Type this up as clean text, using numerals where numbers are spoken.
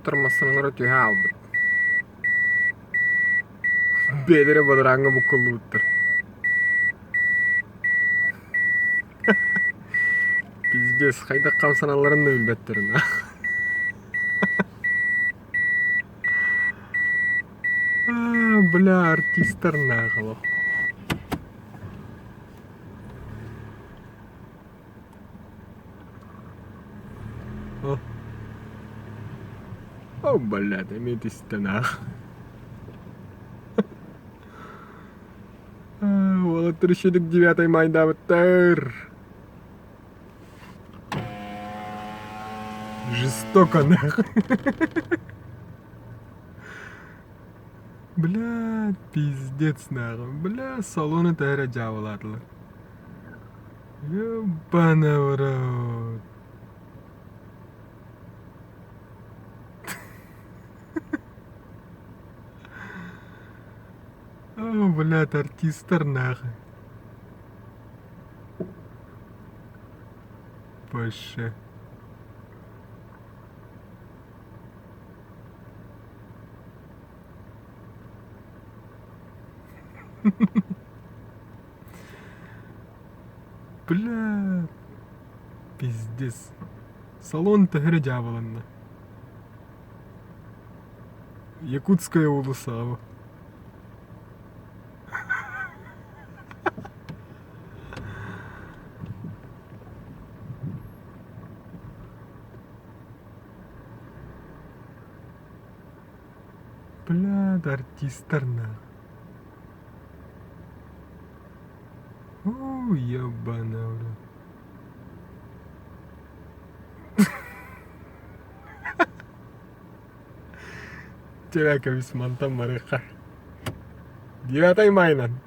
Уолаттар массыыналара түһэ хаалбыт. Бэйэлэрэ бадарааҥҥа буккуллубуттар. Пиздец, хайдах хамсаналларын да билбэттэрин. Бля, артистар наахало. О, О, блядь, эмиэ түстэн аах. Уолаттар үчүгдүк девятай майдаабыттар. Жестоко нахуй. Бля, пиздец нахуй. Бля, салоны төһө дьаабылаатылар. Ебана в рот. О, блядь, артистар нахуй. Вообще. Бля, пиздец. Салон төһө дьаабыланна. Якутская уулуссаҕа Бля, артистар на. Уу, ебана, бля. Чэ, кэбис мантан барыахха. Девятай майынан.